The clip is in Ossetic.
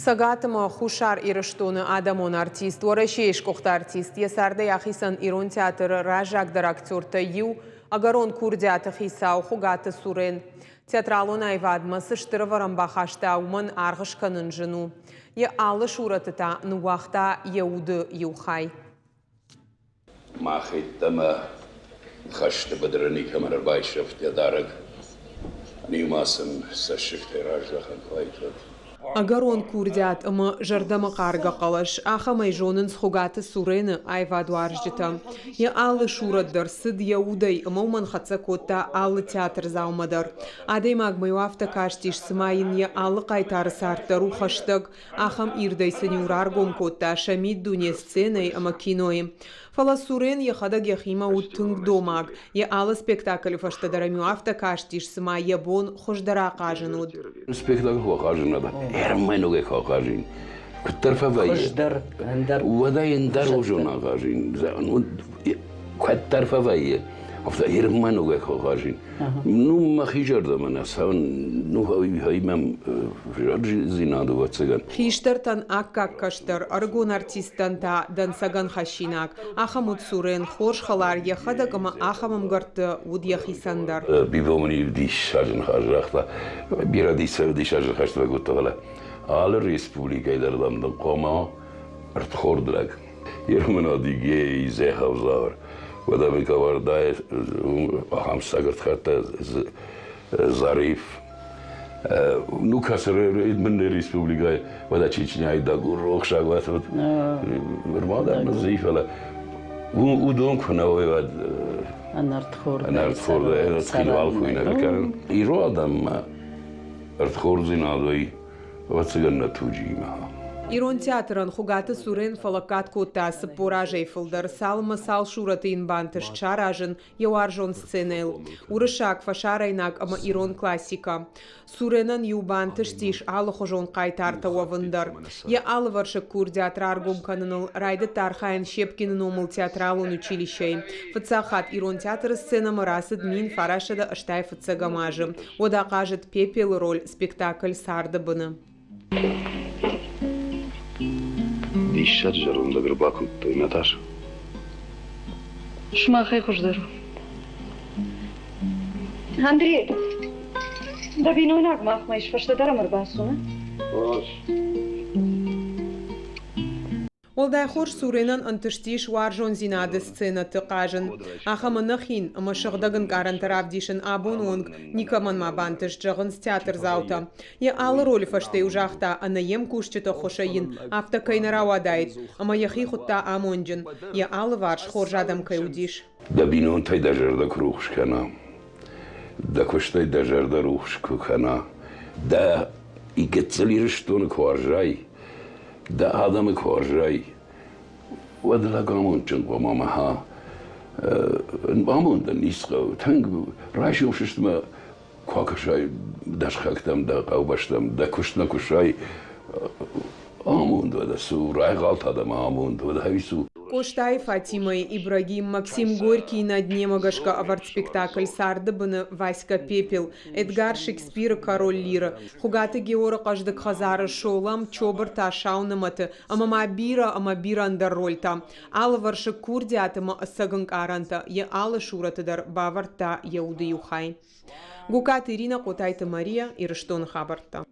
Цӕгат ӕмӕ Хуссар Ирыстоны адӕмон артист, Уӕрӕсейы сгуыхт артист, йӕ цардӕй ахицӕн Ирон театры раззагдӕр актертӕй иу, ӕгӕрон курдиаты хицау Хуыгаты Сурен. Театралон аивадмӕ цы стыр ӕвӕрӕн бахаста, уымӕн аргъ скӕнын зын у. Йӕ алы сурӕты та ныууагъта йӕ уды иу хай. Мах йеддӕмӕ хӕсты быдыры никӕмӕн ӕрбайсӕфт йӕ дарӕг, ӕниу ма сын цӕссыгтӕй раздӕхӕн куы уаид, уӕд. Ӕгӕрон курдиат ӕмӕ зӕрдӕмӕхъаргӕ хъӕлӕс, ахӕмӕй зонынц Хуыгаты Сурены аивадуарзджытӕ. Йӕ алы сурӕт дӕр цыд йӕ удӕй ӕмӕ уымӕн хӕццӕ кодта алы театрдзаумӕ дӕр. Адӕймагмӕ-иу афтӕ кастис, цыма йын йӕ алы хъайтары цард дӕр у хӕстӕг, Ахӕм ирдӕй сын-иу раргом кодта сӕ миддуне сценӕйы ӕмӕ кинойы. Фӕлӕ Сурен йӕхӕдӕг йӕхимӕ уыд тынг домаг. Йӕ алы спектаклы фӕстӕ дӕр ӕм-иу афтӕ кастис, цыма йӕ бон хуыздӕр ахъазын уыд. Спектакль куы ахъазын, ӕрмӕногӕй куы ахъазин, куыддӕр фӕвӕййы. Хуыздӕр, ӕндӕр. Уӕдӕ ӕндӕр хуызон ахъазин. Куыддӕр фӕвӕййы, афтӕ ӕрмӕногӕй куы ахъазин. Ну, мӕхи зӕрдӕмӕ нӕ цӕуын, ну, мӕм зӕрдзинад ӕвӕццӕгӕн. Хистӕртӕн аккаг кӕстӕр, ӕрыгон артисттӕн та дӕнцӕгӕн хӕссинаг. Ахӕм уыд Сурен, хорз хӕлар йӕхӕдӕг ӕмӕ ахӕм ӕмгӕртты уыд йӕхицӕн дӕр. Бибо мын иу диссаджы ныхас загъта. Бирӕ диссаджы ныхӕстӕ фӕкодта, фӕлӕ алы республикӕйы дӕр дам хъуамӕ ӕрдхорд лӕг. Ерман Адыгейы зӕхӕвзар. Уӕдӕ мын кавардайы ахӕм сагырдхӕрдтӕ Зариф. Ну, кӕцы мын республикӕйы, уӕдӕ Чечняйы дагур рохсаг уӕд нырма дӕр ныдзи, фӕлӕ уыдон куы нӕ уой, уӕд ӕнӕрдхордӕй цхинвал куы нӕ кӕнын. Ирон адӕммӕ ӕрдхорддзинад уый ӕвӕццӕгӕн нӕ туджы имӕ. Ирон театрӕн Хуыгаты Сурен фӕлӕггад кодта 40 азӕй фылдӕр, цалынмӕ цал сурӕты йын бантыст саразын йӕ уарзон сценӕйыл. Уырыссаг, фӕсарӕйнаг ӕмӕ ирон классикӕ. Суренӕн-иу бантыстис алыхуызон хъайтартӕ уӕвын дӕр. Йӕ алывӕрсыг курдиат раргом кӕныныл райдыдта архайын Щепкины номыл театралон училищӕйы. Фыццаг хатт ирон театры сценӕмӕ рацыд 1985 азы. Уӕд ахъазыд Пепелы роль спектакль «Царды быны». Диссаджы зӕронд ӕрбакодтой, Наташа. Сымахӕй хуыздӕр у. Андрей, дӕ бинойнаг махмӕ ис, фӕстӕдӕр ӕм ӕрбацу, нӕ? Хорз. Уӕлдай хорз Суренӕн ӕнтыстис уарзондзинады сценӕты хъазын. Ахӕм ӕнӕхин ӕмӕ сыгъдӕг ӕнкъарӕнтӕ равдисын абоны онг никӕмӕн ма бантыст, зӕгъынц театрдзаутӕ. Йӕ алы ролы фӕстӕ-иу загъта, ӕнӕ йе мкусджыты ӕххуысӕй йын афтӕ кӕй нӕ рауадаид, ӕмӕ йӕхи хуыдта амонджын, йӕ алыварс хорз адӕм кӕй уыдис. Дӕ бинонтӕй дӕ зӕрдӕ куы рухс кӕна, дӕ куыстӕй дӕ зӕрдӕ рухс куы кӕна, дӕ гыццыл Ирыстоны куы уарзай, дӕ адӕмы куы уарзай, уӕд лӕг амондджын хъуамӕ ма амондӕн ницы хъӕуы. Тынг райсом сыстмӕ куы акӕсай дӕ сыхӕгтӕм, дӕ хъӕубӕстӕм, дӕ куыстмӕ куы ссай, амонд уӕдӕ цы у, райгъал та дӕм амонд, уӕдӕ ӕви цы у. Къостайы Фатимӕйы Ибрагим Максим Горькийы «На дне»-мӕ гӕсгӕ ӕвӕрд спектакль «Царды быны» Васька Пепел, Эдгар Шекспиры «Король Лиры», Хуыгаты Георы «Хъӕздыг хӕдзары» Солам, Чобырта «Сау нымӕты» ӕмӕ ма бирӕ ӕмӕ бирӕ ӕндӕр рольтӕ. Алывӕрсыг курдиат ӕмӕ ӕцӕг ӕнкъарӕнтӕ йӕ алы сурӕты дӕр бавӕрдта йӕ уды иу хай. Гукаты Иринӕ, Хъотайты Мария, Ирыстоны хабӕрттӕ.